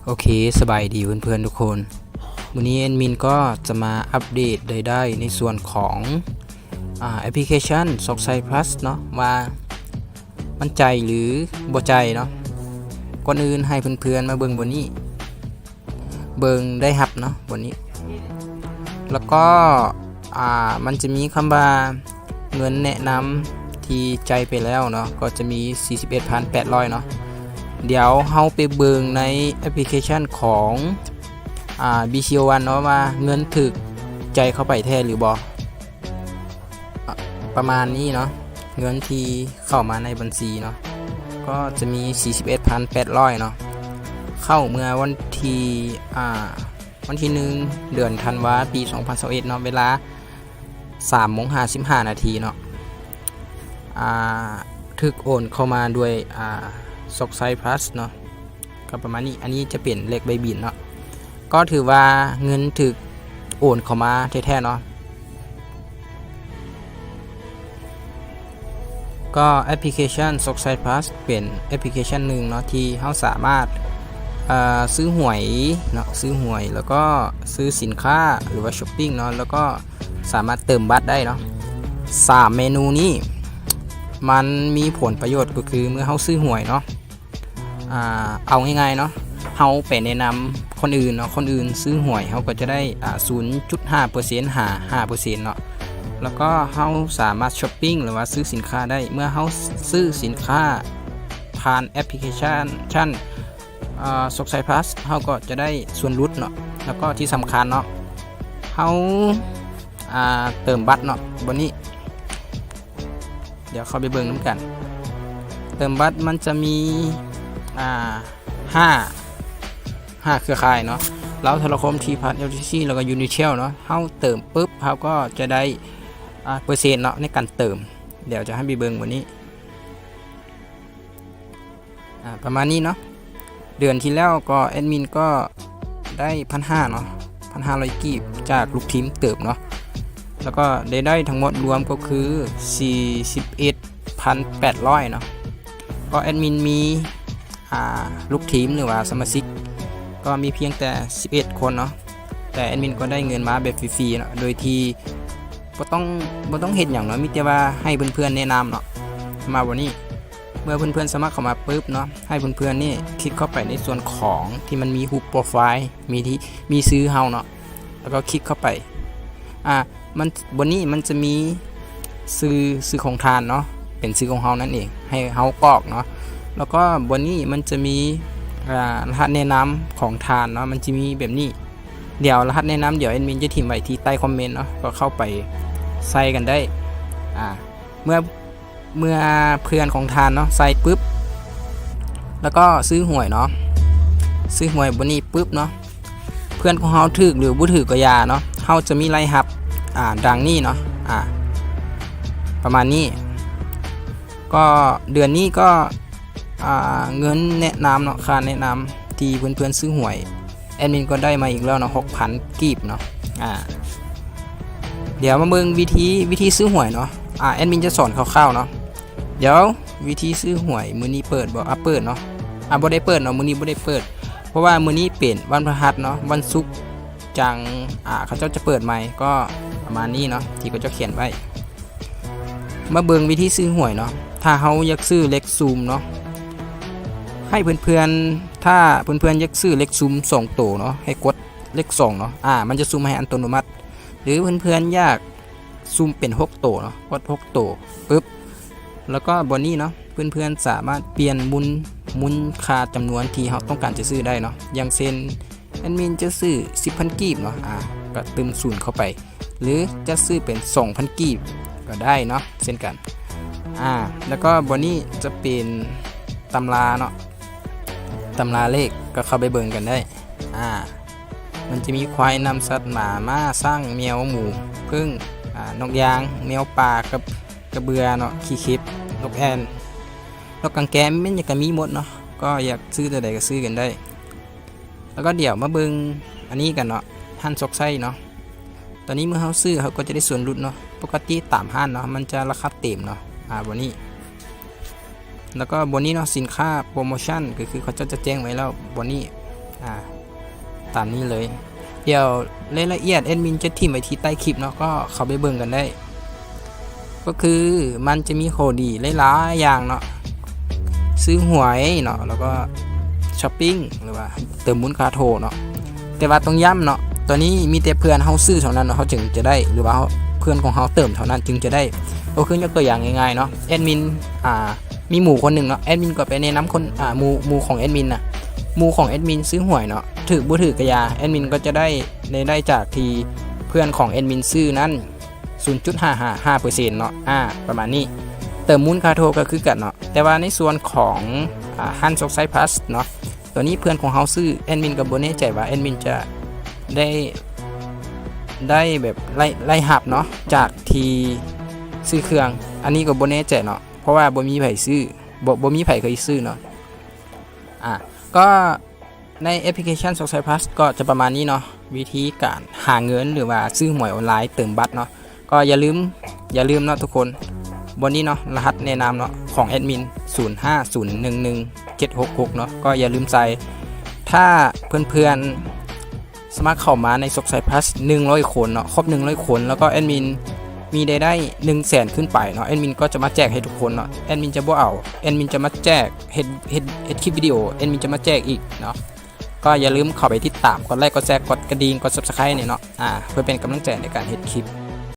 ໂອເຄ ສະບາຍດີເພື່ອນໆທຸກຄົນ. ມື້ນີ້ແອດມິນກໍຈະມາອັບເດດລາຍໄດ້ໃນສ່ວນຂອງ ອາ ແອັບພລິເຄຊັນ Shock Size Plus ເນາະ ວ່າມັນຈ່າຍ ຫຼື ບໍ່ຈ່າຍເນາະ. ກ່ອນອື່ນໃຫ້ເພື່ອນໆມາເບິ່ງບ່ອນນີ້ ເບິ່ງລາຍຮັບເນາະ ບ່ອນນີ້ ແລ້ວກໍ ອາ ມັນຈະມີຄຳວ່າເງິນແນະນຳທີ່ຈ່າຍໄປແລ້ວເນາະ ກໍຈະມີສີ່ສິບເອັດພັນແປດຮ້ອຍເນາະ. ດຽວເຮົາໄປເບິ່ງໃນແອັບພລິເຄຊັນຂອງ ອາ ບີຊີໂອວັນເນາະ ວ່າເງິນຖືກຈ່າຍເຂົ້າໄປແທ້ຫຼືບໍ່. ອາ ປະມານນີ້ເນາະ ເງິນທີ່ເຂົ້າມາໃນບັນຊີເນາະ ກໍຈະມີສີ່ສິບເອັດພັນແປດຮ້ອຍເນາະ ເຂົ້າເມື່ອວັນທີ ອາ ວັນທີໜຶ່ງ ເດືອນທັນວາ ປີສອງພັນຊາວເອັດເນາະ ເວລາສາມໂມງຫ້າສິບຫ້ານາທີເນາະ. ອາ ຖືກໂອນເຂົ້າມາໂດຍ ອາ Shock Size Plus ເນາະ ກໍປະມານນີ້. ອັນນີ້ຈະເປັນເລກໃບບິນເນາະ ກໍຖືວ່າເງິນຖືກໂອນເຂົ້າມາແທ້ໆເນາະ. ກໍແອັບພລິເຄຊັນ Shock Size Plus ເປັນແອັບພລິເຄຊັນໜຶ່ງເນາະ ທີ່ເຮົາສາມາດ ເອີ ຊື້ຫວຍເນາະ ຊື້ຫວຍ ແລ້ວກໍຊື້ສິນຄ້າ ຫຼືວ່າຊັອບປິງເນາະ ແລ້ວກໍສາມາດເຕີມບັດໄດ້ເນາະ. ສາມເມນູນີ້ມັນມີຜົນປະໂຫຍດ ກໍຄືເມື່ອເຮົາຊື້ຫວຍເນາະ ອາ ເອົາງ່າຍໆເນາະ ເຮົາໄປແນະນຳຄົນອື່ນເນາະ ຄົນອື່ນຊື້ຫວຍ ເຮົາກໍຈະໄດ້ ອາ ສູນຈຸດຫ້າເປີເຊັນ ຫາ ຫ້າເປີເຊັນເນາະ. ແລ້ວກໍເຮົາສາມາດຊັອບປິງ ຫຼືວ່າຊື້ສິນຄ້າໄດ້ ເມື່ອເຮົາຊື້ສິນຄ້າຜ່ານແອັບພລິເຄຊັນ ອາ Shock Size Plus ເຮົາກໍຈະໄດ້ສ່ວນຫຼຸດເນາະ. ແລ້ວກໍທີ່ສຳຄັນເນາະ ເຮົາ ອາ ເຕີມບັດເນາະ ບ່ອນນີ້ ດຽວເຂົ້າໄປເບິ່ງນຳກັນ. ເຕີມບັດມັນຈະມີ ອາ ຫ້າ ຫ້າເຄືອຂ່າຍເນາະ ລາວໂທລະຄົມ ທີພລັດ ແອລທີຊີ ແລ້ວກໍຢູນິເທວເນາະ. ເຮົາເຕີມປຶບ ເຮົາກໍຈະໄດ້ ອາ ເປີເຊັນເນາະ ໃນການເຕີມ. ດຽວຈະໃຫ້ໄປເບິ່ງມື້ນີ້ ອາ ປະມານນີ້ເນາະ. ເດືອນທີ່ແລ້ວກໍແອດມິນກໍໄດ້ພັນຫ້າເນາະ ພັນຫ້າຮ້ອຍກີບຈາກລູກທີມເຕີມເນາະ ແລ້ວກໍໄດ້ ໄດ້ທັງໝົດລວມກໍຄືສີ່ສິບເອັດພັນແປດຮ້ອຍເນາະ. ກໍແອດມິນມີ ອາ ລູກທີມ ຫຼືວ່າສະມາຊິກ ກໍມີພຽງແຕ່ສິບເອັດຄົນເນາະ ແຕ່ແອດມິນກໍໄດ້ເງິນມາແບບຟຣີໆເນາະ ໂດຍທີ່ບໍ່ຕ້ອງ ບໍ່ຕ້ອງເຮັດຫຍັງເນາະ ມີແຕ່ວ່າໃຫ້ເພື່ອນໆແນະນຳເນາະ. ມາບ່ອນນີ້ ເມື່ອເພື່ອນໆສະໝັກເຂົ້າມາປຶບເນາະ ໃຫ້ເພື່ອນໆນີ້ຄລິກເຂົ້າໄປໃນສ່ວນຂອງທີ່ມັນມີຮູບໂປຣໄຟລ໌ ມີທີ່ ມີຊື່ເຮົາເນາະ ແລ້ວກໍຄລິກເຂົ້າໄປ. ອາ ມັນ ບ່ອນນີ້ມັນຈະມີຊື່ ຊື່ຂອງທ່ານເນາະ ເປັນຊື່ຂອງເຮົານັ້ນເອງ ໃຫ້ເຮົາກອກເນາະ. ແລ້ວກໍບ່ອນນີ້ມັນຈະມີ ອາ ລະຫັດແນະນຳຂອງທ່ານເນາະ ມັນຈະມີແບບນີ້. ດຽວລະຫັດແນະນຳ ດຽວແອດມິນຈະຖິ້ມໄວ້ທີ່ໃຕ້ຄອມເມັນເນາະ ກໍເຂົ້າໄປໃສ່ກັນໄດ້. ອາ ເມື່ອ ເມື່ອເພື່ອນຂອງທ່ານເນາະໃສ່ປຶບ ແລ້ວກໍຊື້ຫວຍເນາະ ຊື້ຫວຍບ່ອນນີ້ປຶບເນາະ ເພື່ອນຂອງເຮົາຖືກ ຫຼື ບໍ່ຖືກກໍຢ່າເນາະ ເຮົາຈະມີລາຍຮັບ ອາ ດັ່ງນີ້ເນາະ ອາ ປະມານນີ້. ກໍເດືອນນີ້ກໍ ອາ ເງິນແນະນຳເນາະ ຄ່າແນະນຳທີ່ເພື່ອນໆຊື້ຫວຍ ແອດມິນກໍໄດ້ມາອີກແລ້ວເນາະ ຫົກພັນກີບເນາະ. ອາ ດຽວມາເບິ່ງວິທີ ວິທີຊື້ຫວຍເນາະ. ອາ ແອດມິນຈະສອນຄ່າວໆເນາະ. ດຽວວິທີຊື້ຫວຍມື້ນີ້ເປີດບໍ່? ອາ ເປີດເນາະ. ອາ ບໍ່ໄດ້ເປີດເນາະ ມື້ນີ້ບໍ່ໄດ້ເປີດ ເພາະວ່າມື້ນີ້ເປັນວັນພະຫັດເນາະ ວັນສຸກຈັ່ງ ອາ ເຂົາເຈົ້າຈະເປີດໃໝ່ ກໍປະມານນີ້ເນາະ ທີ່ເຂົາເຈົ້າຂຽນໄວ້. ມາເບິ່ງວິທີຊື້ຫວຍເນາະ. ຖ້າເຮົາຢາກຊື້ເລກຊຸມເນາະ ໃຫ້ເພື່ອນໆ ຖ້າເພື່ອນໆຢາກຊື້ເລກຊຸມສອງໂຕເນາະ ໃຫ້ກົດເລກສອງເນາະ ອາ ມັນຈະຊຸມໃຫ້ອັດຕະໂນມັດ ຫຼື ເພື່ອນໆຢາກຊຸມເປັນຫົກໂຕເນາະ ກົດຫົກໂຕປຶບ ແລ້ວກໍບ່ອນນີ້ເນາະ ເພື່ອນໆສາມາດປ່ຽນມູນ ມູນຄ່າຈຳນວນທີ່ເຮົາຕ້ອງການຈະຊື້ໄດ້ເນາະ. ຢ່າງເຊັ່ນ ແອດມິນຈະຊື້ສິບພັນກີບເນາະ ອາ ກໍຕື່ມສູນເຂົ້າໄປ ຫຼື ຈະຊື້ເປັນສອງພັນກີບກໍໄດ້ເນາະ ເຊັ່ນກັນ. ອາ ແລ້ວກໍບ່ອນນີ້ຈະເປັນຕຳລາເນາະ ຕຳລາເລກ ກໍເຂົ້າໄປເບິ່ງກັນໄດ້. ອາ ມັນຈະມີຄວາຍ, ນຳສັດ, ໝາ, ມ້າ, ຊ້າງ, ແມວ, ໝູ, ເຜິ້ງ, ອາ ນົກຍາງ, ແມວປ່າ ກັບກະເບືອເນາະ, ຂີ້ເຂັບ, ນົກແອ່ນ, ນົກກາງແກມ ແມ່ນຫຍັງກໍມີໝົດເນາະ. ກໍຢາກຊື້ຕົວໃດກໍຊື້ກັນໄດ້. ແລ້ວກໍດຽວມາເບິ່ງອັນນີ້ກັນເນາະ, ຮ້ານຊອກໄຊເນາະ. ຕອນນີ້ເມື່ອເຮົາຊື້ ເຮົາກໍຈະໄດ້ສ່ວນຫຼຸດເນາະ. ປົກກະຕິຕາມຮ້ານເນາະ ມັນຈະລາຄາເຕັມເນາະ ອາ ບ່ອນນີ້. ແລ້ວກໍບ່ອນນີ້ເນາະ ສິນຄ້າໂປຣໂມຊັນ ກໍຄືເຂົາເຈົ້າຈະແຈ້ງໄວ້ແລ້ວ. ບ່ອນນີ້ ອ່າ ຕາມນີ້ເລີຍ. ດຽວລາຍລະອຽດແອດມິນຈະຖິ້ມໄວ້ທີ່ໃຕ້ຄລິບເນາະ ກໍເຂົ້າໄປເບິ່ງກັນໄດ້. ກໍຄືມັນຈະມີຂໍ້ດີຫຼາຍໆຢ່າງເນາະ ຊື້ຫວຍເນາະ ແລ້ວກໍຊັອບປິງ ຫຼືວ່າເຕີມມູນຄ່າໂທເນາະ. ແຕ່ວ່າຕ້ອງຢ້ຳເນາະ ຕອນນີ້ມີແຕ່ເພື່ອນເຮົາຊື້ເທົ່ານັ້ນເນາະ ເຮົາຈຶ່ງຈະໄດ້ ຫຼືວ່າເພື່ອນຂອງເຮົາເຕີມເທົ່ານັ້ນຈຶ່ງຈະໄດ້. ກໍຄືຍົກຕົວຢ່າງງ່າຍໆເນາະ ແອດມິນ ອ່າ ມີໝູ່ຄົນໜຶ່ງເນາະ ແອດມິນກໍໄປແນະນຳຄົນ ອ່າ ໝູ່ ໝູ່ຂອງແອດມິນນະ ໝູ່ຂອງແອດມິນຊື້ຫວຍເນາະ ຖືກບໍ່ຖືກກະຢ່າ ແອດມິນກໍຈະໄດ້ ໄດ້ ໄດ້ຈາກທີ່ເພື່ອນຂອງແອດມິນຊື້ນັ້ນ ສູນຈຸດຫ້າຫ້າເປີເຊັນເນາະ ອ່າ ປະມານນີ້. ເຕີມມູນຄ່າໂທກໍຄືກັນເນາະ ແຕ່ວ່າໃນສ່ວນຂອງ ອ່າ ຮ້ານໂຊກໄຊພລັສເນາະ ຕອນນີ້ເພື່ອນຂອງເຮົາຊື້ ແອດມິນກໍບໍ່ແນ່ໃຈວ່າແອດມິນຈະໄດ້ ໄດ້ແບບໄດ້ ໄດ້ຮັບເນາະ ຈາກທີ່ຊື້ເຄື່ອງ ອັນນີ້ກໍບໍ່ແນ່ໃຈເນາະ ເພາະວ່າບໍ່ມີໃຜຊື້ ບໍ່ ບໍ່ມີໃຜເຄີຍຊື້ເນາະ. ອ່າ ກໍໃນແອັບພລິເຄຊັນໂຊກໄຊພລັສກໍຈະປະມານນີ້ເນາະ ວິທີການຫາເງິນ ຫຼືວ່າຊື້ຫວຍອອນລາຍເຕີມບັດເນາະ. ກໍຢ່າລືມ ຢ່າລືມເນາະທຸກຄົນ ບ່ອນນີ້ເນາະ ລະຫັດແນະນຳເນາະ ຂອງແອດມິນ ສູນຫ້າສູນໜຶ່ງໜຶ່ງເຈັດຫົກຫົກເນາະ ກໍຢ່າລືມໃສ່. ຖ້າເພື່ອນໆ ສະໝັກເຂົ້າມາໃນໂຊກໄຊພລັສໜຶ່ງຮ້ອຍຄົນເນາະ ຄົບໜຶ່ງຮ້ອຍຄົນ ແລ້ວກໍແອດມິນມີລາຍໄດ້ໜຶ່ງແສນຂຶ້ນໄປເນາະ ແອດມິນກໍຈະມາແຈກໃຫ້ທຸກຄົນເນາະ. ແອດມິນຈະບໍ່ເອົາ ແອດມິນຈະມາແຈກ ເຮັດ ເຮັດ ເຮັດຄລິບວິດີໂອ ແອດມິນຈະມາແຈກອີກເນາະ. ກໍຢ່າລືມເຂົ້າໄປຕິດຕາມ ກົດໄລ ກົດແຊ ກົດກະດິ່ງ ກົດຊັບສະໄຄຣບ ນີ້ເນາະ ອ່າ ເພື່ອເປັນກຳລັງໃຈໃນການເຮັດຄລິບ